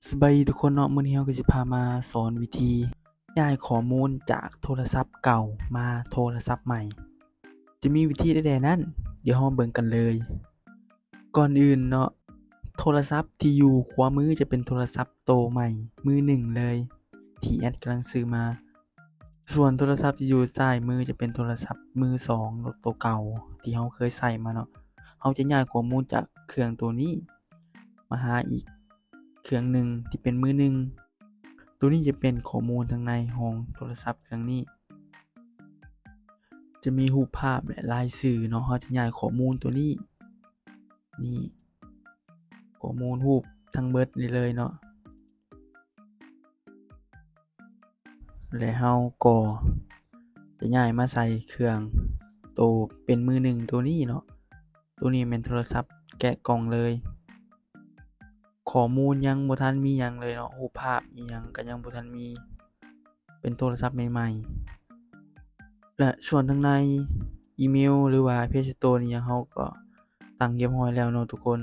ສະບາຍດີທຸກຄົນເນາະ, ມື້ນີ້ເຮົາກໍຊິພາມາສອນວິທີຍ້າຍຂໍ້ມູນຈາກໂທລະສັບເກົ່າມາໂທລະສັບໃໝ່. ຈະມີວິທີໃດແດ່ນັ້ນ? ດຽວເຮົາມາເບິ່ງກັນເລີຍ. ກ່ອນອື່ນເນາະ, ໂທລະສັບທີ່ຢູ່ຂວາມືຈະເປັນໂທລະສັບໂຕໃໝ່ມືໜຶ່ງເລີຍ ທີ່ແອັດກຳລັງຊື້ມາ. ສ່ວນໂທລະສັບທີ່ຢູ່ຊ້າຍມືຈະເປັນໂທລະສັບມືສອງ ໂຕເກົ່າທີ່ເຮົາເຄີຍໃຊ້ມາເນາະ. ເຮົາຈະຍ້າຍຂໍ້ມູນຈາກເຄື່ອງໂຕນີ້ມາຫາອີກເຄື່ອງໜຶ່ງທີ່ເປັນມືໜຶ່ງ. ໂຕນີ້ຈະເປັນຂໍ້ມູນທາງໃນຂອງໂທລະສັບເຄື່ອງນີ້. ຈະມີຮູບພາບ ແລະ ລາຍຊື່ເນາະ. ເຮົາຈະຍ້າຍຂໍ້ມູນໂຕນີ້ ນີ້ ຂໍ້ມູນຮູບທັງເບິດນີ້ເລີຍເນາະ. ແລະ ເຮົາກໍຈະຍ້າຍມາໃສ່ເຄື່ອງໂຕເປັນມືໜຶ່ງໂຕນີ້ເນາະ. ໂຕນີ້ແມ່ນໂທລະສັບແກະກ່ອງເລີຍ. ຂໍ້ມູນຍັງບໍ່ທັນມີຫຍັງເລີຍເນາະ, ຮູບພາບອີ່ຫຍັງກໍຍັງບໍ່ທັນມີ, ເປັນໂທລະສັບໃໝ່ໆ. ແລະ ສ່ວນທາງໃນອີເມວ ຫຼືວ່າ Play Store ນີ້ຫຍັງ ເຮົາກໍຕັ້ງຮຽບຮ້ອຍແລ້ວເນາະທຸກຄົນ.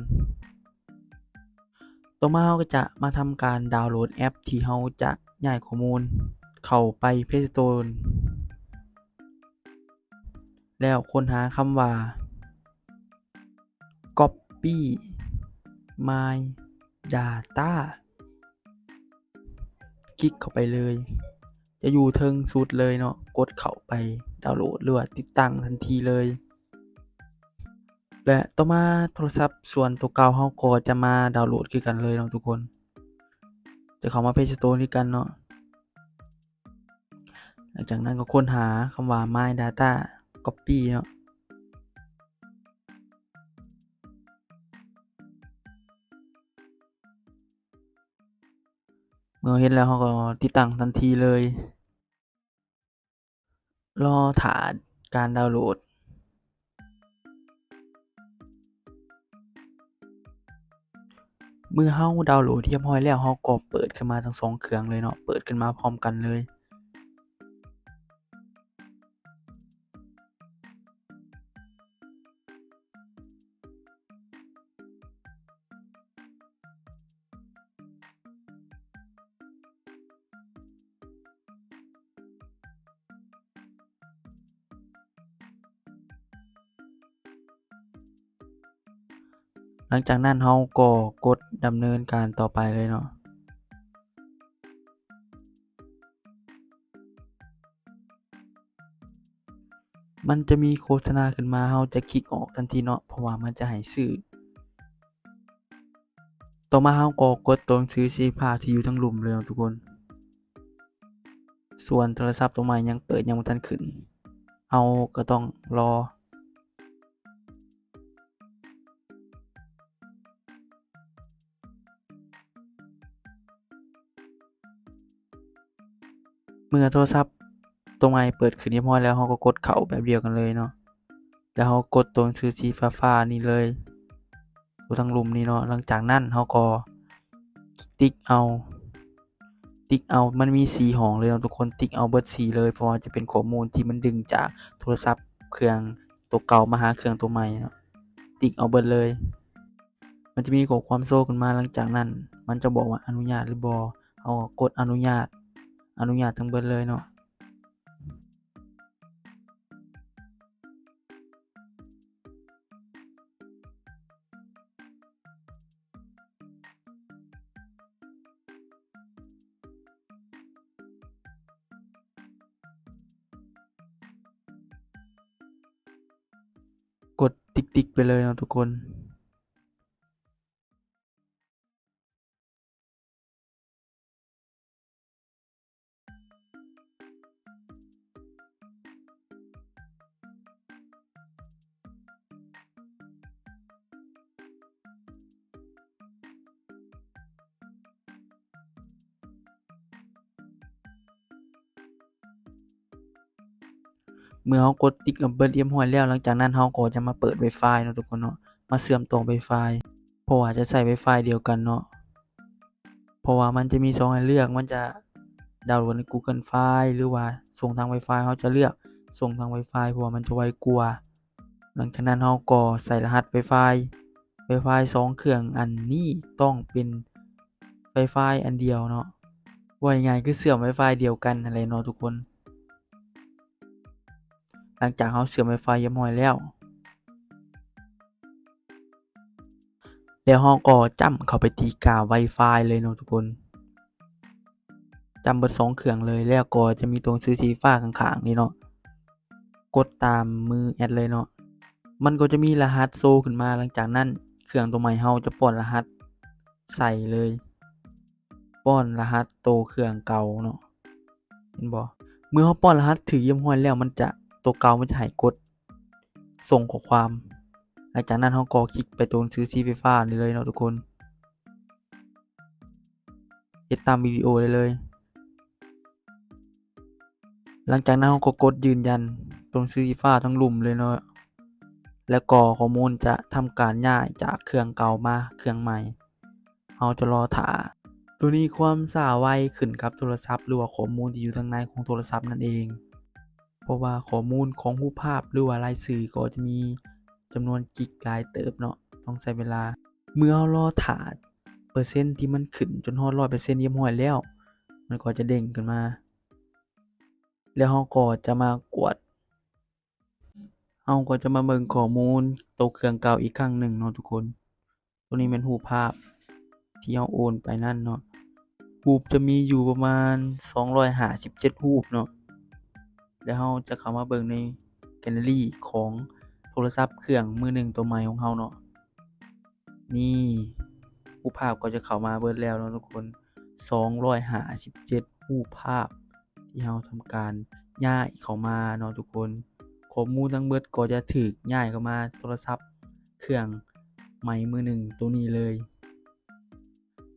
ຕໍ່ມາເຮົາກໍຈະມາທຳການດາວໂຫຼດແອັບທີ່ເຮົາຈະຍ້າຍຂໍ້ມູນເຂົ້າໄປ Play Store ແລ້ວຄົ້ນຫາຄຳວ່າ Copy My Data ຄລິກເຂົ້າໄປເລີຍ, ຈະຢູ່ເທິງສຸດເລີຍເນາະ, ກົດເຂົ້າໄປດາວໂຫຼດ ຫຼືວ່າຕິດຕັ້ງທັນທີເລີຍ. ແລະ ຕໍ່ມາໂທລະສັບສ່ວນໂຕເກົ່າເຮົາກໍຈະມາດາວໂຫຼດຄືກັນເລີຍເນາະທຸກຄົນ. ຈະເຂົ້າມາ Play Store ຄືກັນເນາະ. ຫຼັງຈາກນັ້ນກໍຄົ້ນຫາຄຳວ່າ My Data Copy ເນາະ. ເມື່ອເຮົາເຮັດແລ້ວ ເຮົາກໍຕິດຕັ້ງທັນທີເລີຍ. ລໍຖ້າການດາວໂຫຼດ. ເມື່ອເຮົາດາວໂຫຼດຮຽບຮ້ອຍແລ້ວ ເຮົາກໍເປີດຂຶ້ນມາທັງສອງເຄື່ອງເລີຍເນາະ, ເປີດຂຶ້ນມາພ້ອມກັນເລີຍ. ຫຼັງຈາກນັ້ນເຮົາກໍກົດດຳເນີນການຕໍ່ໄປເລີຍເນາະ. ມັນຈະມີໂຄສະນາຂຶ້ນມາ, ເຮົາຈະຄລິກອອກທັນທີເນາະ, ເພາະວ່າມັນຈະໃຫ້ຊື້. ຕໍ່ມາເຮົາກໍກົດຕົວໜັງສືສີຟ້າທີ່ຢູ່ທາງລຸ່ມເລີຍເນາະທຸກຄົນ. ສ່ວນໂທລະສັບຕົວໃໝ່ຍັງເປີດ ຍັງບໍ່ທັນຂຶ້ນ, ເຮົາກໍຕ້ອງລໍ. ເມື່ອໂທລະສັບຕົວໃໝ່ເປີດຂຶ້ນຮຽບຮ້ອຍແລ້ວ, ເຮົາກໍກົດເຂົ້າແບບດຽວກັນເລີຍເນາະ, ແລ້ວເຮົາກົດຕົວໜັງສືສີຟ້າໆນີ້ເລີຍ, ຕົວທາງລຸ່ມນີ້ເນາະ. ຫຼັງຈາກນັ້ນເຮົາກໍຕິກເອົາ, ຕິກເອົາ, ມັນມີສີ່ຫ້ອງເລີຍເນາະທຸກຄົນ, ຕິກເອົາເບິດສີ່ເລີຍ, ເພາະວ່າຈະເປັນຂໍ້ມູນທີ່ມັນດຶງຈາກໂທລະສັບເຄື່ອງຕົວເກົ່າມາຫາເຄື່ອງຕົວໃໝ່ເນາະ, ຕິກເອົາເບິດເລີຍ. ມັນຈະມີຂໍ້ຄວາມໂຊຂຶ້ນມາ, ຫຼັງຈາກນັ້ນມັນຈະບອກວ່າອະນຸຍາດຫຼືບໍ່, ເຮົາກໍກົດອະນຸຍາດ, ອະນຸຍາດທັງເບິດເລີຍເນາະ. ກົດຕິກໆໄປເລີຍເນາະທຸກຄົນ. ເມື່ອເຮົາກົດຕິກເອົາເບິດຮຽບຮ້ອຍແລ້ວ, ຫຼັງຈາກນັ້ນເຮົາກໍຈະມາເປີດ Wi-Fi ເນາະທຸກຄົນເນາະ, ມາເຊື່ອມຕໍ່ Wi-Fi ເພາະວ່າຈະໃຊ້ Wi-Fi ດຽວກັນເນາະ. ເພາະວ່າມັນຈະມີຊ່ອງໃຫ້ເລືອກ, ມັນຈະດາວໂຫຼດໃນ Google File ຫຼືວ່າສົ່ງທາງ Wi-Fi, ເຮົາຈະເລືອກສົ່ງທາງ Wi-Fi ເພາະວ່າມັນຈະໄວກວ່າ. ຫຼັງຈາກນັ້ນເຮົາກໍໃສ່ລະຫັດ Wi-Fi, Wi-Fi ສອງເຄື່ອງອັນນີ້ຕ້ອງເປັນ Wi-Fi ອັນດຽວເນາະ ເວົ້າງ່າຍໆຄືເຊື່ອມ Wi-Fi ດຽວກັນຫັ້ນແຫຼະເນາະທຸກຄົນ. ຫຼັງຈາກເຮົາເຊື່ອມ Wi-Fi ຮຽບຮ້ອຍແລ້ວ ແລ້ວເຮົາກໍຈ້ຳເຂົ້າໄປທີ່ກາວ Wi-Fi ເລີຍເນາະທຸກຄົນ. ຈ້ຳເບິດສອງເຄື່ອງເລີຍ ແລ້ວກໍຈະມີຕົວໜັງສືສີຟ້າຂ້າງໆນີ້ເນາະ ກົດຕາມມືແອັດເລີຍເນາະ. ມັນກໍຈະມີລະຫັດໂຊຂຶ້ນມາ. ຫຼັງຈາກນັ້ນເຄື່ອງຕົວໃໝ່ເຮົາຈະປ້ອນລະຫັດໃສ່ເລີຍ ປ້ອນລະຫັດໂຕເຄື່ອງເກົ່າເນາະ ເຫັນບໍ່? ເມື່ອເຮົາປ້ອນລະຫັດຖືກຮຽບຮ້ອຍແລ້ວ ມັນຈະ ໂຕເກົ່າມັນຈະໃຫ້ກົດສົ່ງຂໍ້ຄວາມ. ຫຼັງຈາກນັ້ນເຮົາກໍຄລິກໄປຕົວໜັງສືສີໄຟຟ້ານີ້ເລີຍເນາະທຸກຄົນ ເຮັດຕາມວິດີໂອໄດ້ເລີຍ. ຫຼັງຈາກນັ້ນເຮົາກໍກົດຢືນຢັນຕົວໜັງສືສີຟ້າທັງລຸ່ມເລີຍເນາະ ແລ້ວກໍຂໍ້ມູນຈະທຳການຍ້າຍຈາກເຄື່ອງເກົ່າມາເຄື່ອງໃໝ່. ເຮົາຈະລໍຖ້າ. ໂຕນີ້ຄວາມຊ້າໄວຂຶ້ນກັບໂທລະສັບ ຫຼືວ່າຂໍ້ມູນທີ່ຢູ່ທາງໃນຂອງໂທລະສັບນັ້ນເອງ ເພາະວ່າຂໍ້ມູນຂອງຮູບພາບ ຫຼືວ່າລາຍຊື່ກໍຈະມີຈຳນວນກິກຫຼາຍເຕີບເນາະ ຕ້ອງໃຊ້ເວລາ. ເມື່ອເຮົາລໍຖ້າເປີເຊັນທີ່ມັນຂຶ້ນຈົນຮອດຮ້ອຍເປີເຊັນຮຽບຮ້ອຍແລ້ວ ມັນກໍຈະເດ້ງຂຶ້ນມາ ແລ້ວເຮົາກໍຈະມາກວດ ເຮົາກໍຈະມາເບິ່ງຂໍ້ມູນໂຕເຄື່ອງເກົ່າອີກຄັ້ງໜຶ່ງເນາະທຸກຄົນ. ໂຕນີ້ແມ່ນຮູບພາບທີ່ເຮົາໂອນໄປນັ້ນເນາະ. ຮູບຈະມີຢູ່ປະມານສອງຮ້ອຍຫ້າສິບເຈັດຮູບເນາະ. ແລ້ວເຮົາຈະເຂົ້າມາເບິ່ງໃນແກັນເລີຣີຂອງໂທລະສັບເຄື່ອງມືໜຶ່ງໂຕໃໝ່ຂອງເຮົາເນາະ. ນີ້ ຮູບພາບກໍຈະເຂົ້າມາເບິດແລ້ວເນາະທຸກຄົນ. ສອງຮ້ອຍຫ້າສິບເຈັດຮູບພາບ ທີ່ເຮົາທຳການຍ້າຍເຂົ້າມາເນາະທຸກຄົນ. ຂໍ້ມູນທັງເບິດກໍຈະຖືກຍ້າຍເຂົ້າມາໂທລະສັບເຄື່ອງໃໝ່ມືໜຶ່ງໂຕນີ້ເລີຍ.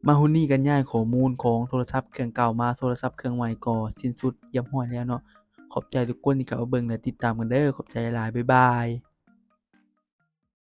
ມາຮອດນີ້ ການຍ້າຍຂໍ້ມູນຂອງໂທລະສັບເຄື່ອງເກົ່າມາໂທລະສັບເຄື່ອງໃໝ່ກໍສິ້ນສຸດຮຽບຮ້ອຍແລ້ວເນາະ. ຂອບໃຈທຸກຄົນທີ່ເຂົ້າມາເບິ່ງ ແລະ ຕິດຕາມກັນເດີ. ຂອບໃຈຫຼາຍໆ. ບາຍບາຍ.